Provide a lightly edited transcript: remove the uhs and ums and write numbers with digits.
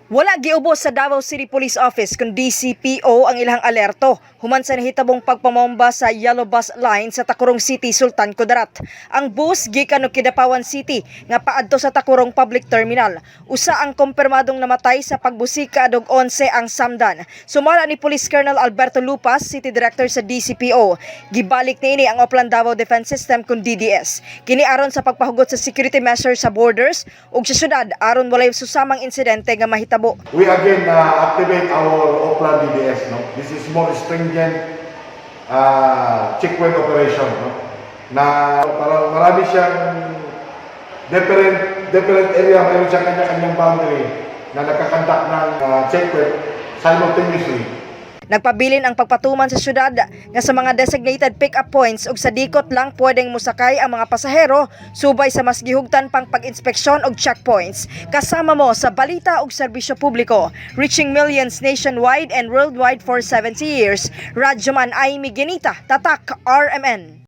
Wala giubos sa Davao City Police Office kun DCPO ang ilang alerto human sa nahitabong pagpamomba sa Yellow Bus Line sa Tacurong City, Sultan Kudarat. Ang bus gikan og Kidapawan City nga paadto sa Tacurong Public Terminal. Usa ang kumpirmadong namatay sa pagbusika og 11 ang samdan. Sumala ni Police Colonel Alberto Lupas, City Director sa DCPO, gibalik niini ang Oplan Davao Defense System kun DDS. Kini aron sa pagpahugot sa security measures sa borders ug sa syudad aron walay susamang insidente nga mahitabo. We again activate our Oplan DDS. No? This is more stringent checkpoint operation. No? Na parang marami siyang different different area, mayroon siyang kanya-kanyang boundary na nagka-conduct ng checkpoint simultaneously. Nagpabilin ang pagpatuman sa syudad nga sa mga designated pick-up points ug sa dikot lang pwedeng musakay ang mga pasahero subay sa mas gihugtan pang pag-inspeksyon og checkpoints. Kasama mo sa balita ug serbisyo publiko, reaching millions nationwide and worldwide for 70 years. Radyoman Amy Ginita, Tatak RMN.